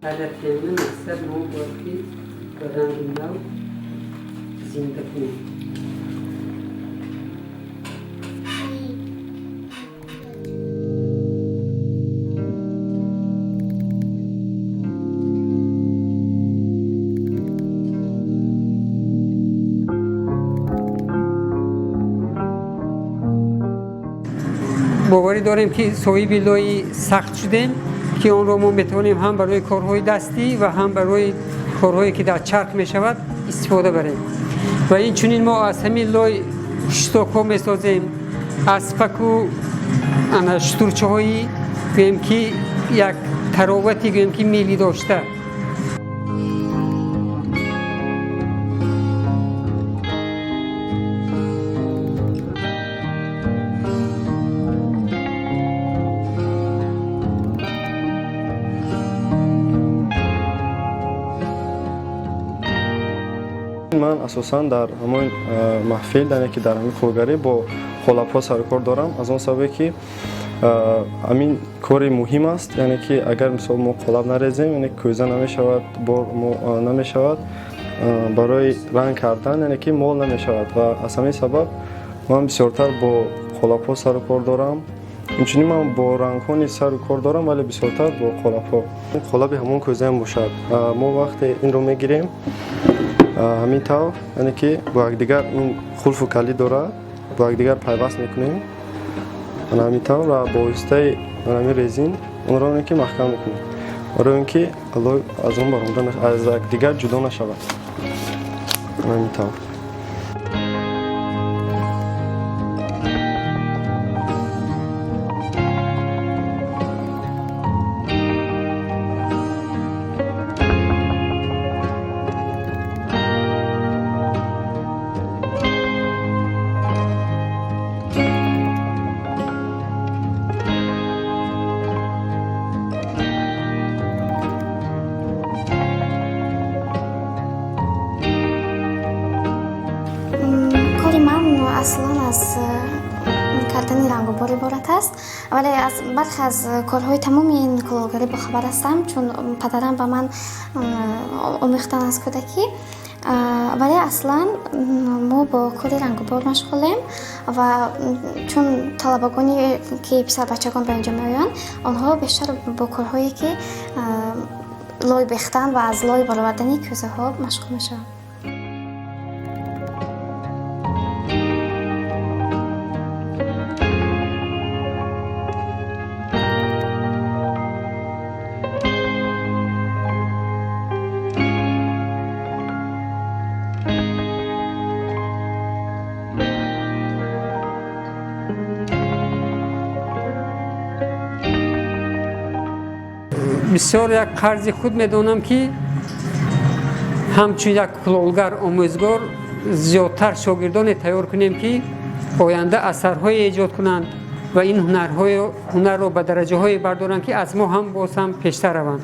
Ҳар як мақсад мо бояд ки ба ранги нав зинда кунем. Боварӣ дорем, ки соҳиби лои сахт шудем, ки онро мо метавонем ҳам барои корҳои дастӣ ва ҳам барои корҳое, ки дар чарх мешавад, истифода барем. Ва инчунин мо аз ҳамин лой штокҳо месозем, аспаку ана шутурчаҳои, гӯем ки, як таровати, гӯем ки, миллӣ дошта. Ман асосан дар ҳамон маҳфил, яъне ки дар ҳамин кулолгарӣ бо қолабҳо сарукор дорам, аз он сабабе ки ҳамин кори муҳим аст, яъне ки агар мисол мо қолаб нарезем, яъне кӯза намешавад, бор намешавад, барои ранг кардан, яъне ки мол намешавад. Ва аз ҳамин сабаб ман бисёртар бо қолабҳо сарукор дорам. Инчунин ман бо рангҳо низ сару кор дорам, вале бисёртар бо қолабҳо. Қолаби ҳамон кӯзаам бошад, мо вақте инро мегирем ҳамин тавр, яъне ки бо якдигар ин қулфу калид дорад, бо якдигар пайваст мекунем ана ҳамин тавр ва бо воситаи ҳамин резин онро ки маҳкам мекунем, барои он ки лой аз он баромада, аз якдигар ҷудо нашавад, ана ҳамин тавр. Кори ман аслан аз кардани рангубор иборат аст, вале аз бархе аз корҳои тамоми ин кулолгарӣ бохабар ҳастам, чун падарам ба ман омӯхтан аз кӯдакӣ. Вале аслан мо бо кори рангубор машғулем ва чун талабагоне ки писарбачагон ба инҷо меоянд, онҳо бештар бо корҳое ки лой бехтан ва аз лой баровардани кӯзаҳо машғул мешаванд. Бисёр як қарзи худ медонам, ки ҳамчун як кулолгар омӯзгор зиёдтар шогирдоне тайёр кунем, ки оянда асарҳое эҷод кунанд ва ин ҳунарро ба дараҷаҳое бардоранд, ки аз мо ҳам боз ҳам пештар раванд.